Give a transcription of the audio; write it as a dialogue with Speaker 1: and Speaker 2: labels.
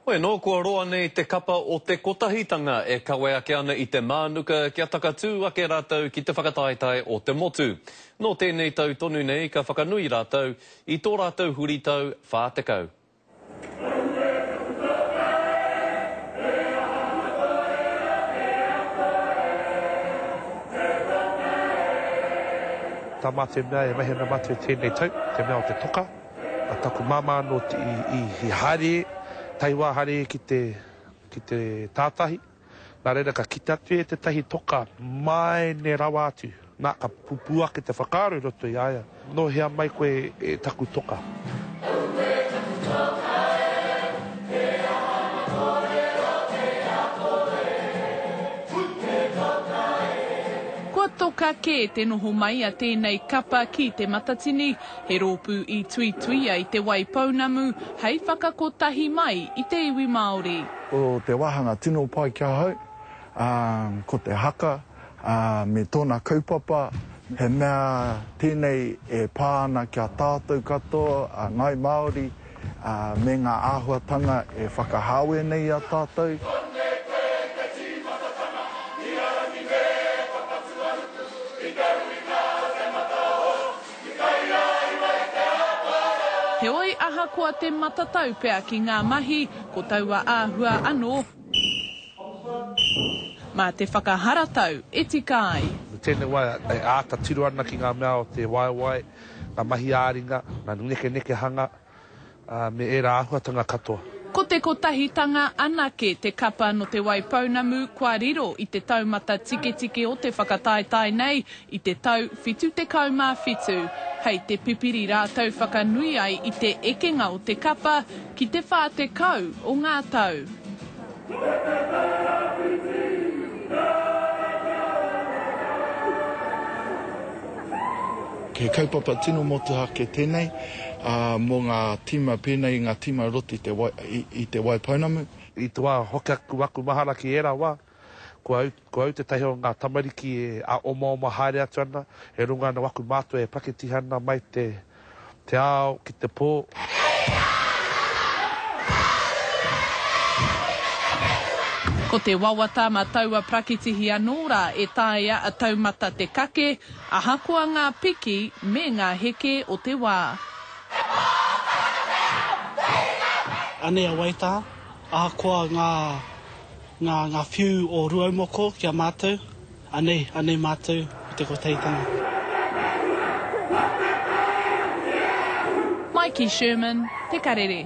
Speaker 1: Hoi anō, kua roa nei te kapa o Te Kotahitanga e kawe ake ana i te mānuka kia takatū ake rātou ki te whakataetae o te motu. Nō tēnei tau tonu nei ka whakanui rātou i tō rātou huritau 40.
Speaker 2: Tā mātou mea e mahi ana mātou i tēnei tau, te mea o te toka. A taku māmā anō i haere, tahiwā haere ki te, ki te tātahi. Nā reira ka kite atu e tētahi toka maene rawa atu. Nā, ka pupū ake te whakaaro i roto i a ia, Nō hea mai koe e taku toka?
Speaker 3: Kua toka kē te noho mai a tēnei kapa ki Te Matatini, He rōpū i tuituia i Te Waipounamu hei whakakotahi mai i te iwi Māori.
Speaker 4: Ko te wāhanga tino pai ki ahau, ko te haka me tōna kaupapa, he mea tēnei e pā ana ki a tātou katoa, a Ngāi Māori, me ngā āhuatanga e whakahāwea nei i a tātou.
Speaker 5: Konei koe te tīmatatanga i a Rangi me Papatūānuku i te huringa o te mata o
Speaker 3: Heoi, ahakoa te matatau pea ki ngā mahi, ko taua āhua anō, mā te whakaharatau e tika ai.
Speaker 2: I tēnei wā e āta tiro ana ki ngā mea o te waewae, ngā mahi ā-ringa, ngā nekenekehanga, ā, me ērā āhuatanga katoa.
Speaker 3: Ko te Kotahitanga anake te kapa nō Te Waipounamu kua riro i te taumata tiketike o te whakataetae nei i te tau 77. Hei te Pipiri rātou whakanui ai i te ekenga o te kapa ki te 40 o ngā tau.
Speaker 4: He kaupapa tino motuhake tēnei mō ngā tīma pēnei i ngā tīma roto i te i Te Waipounamu.
Speaker 2: I te wā hoki aku aku mahara ki ērā wā, ko au, ko au tētahi o ngā tamariki e ā-omaoma haere atu ana, e rongo ana waku mātua e paketiha ana mai te, te ao ki te pō.
Speaker 3: Ko te wawata mā taua prakitihi anō rā e taea a taumata te kake, Ahakoa ngā piki me ngā heke o te wā.
Speaker 6: Anei a Waitaha, ahakoa ngā, ngā, ngā whiu o Ruaumoko ki a mātou, anei, anei mātou ko te kotahitanga.
Speaker 3: Maiki Sherman, Te Karere.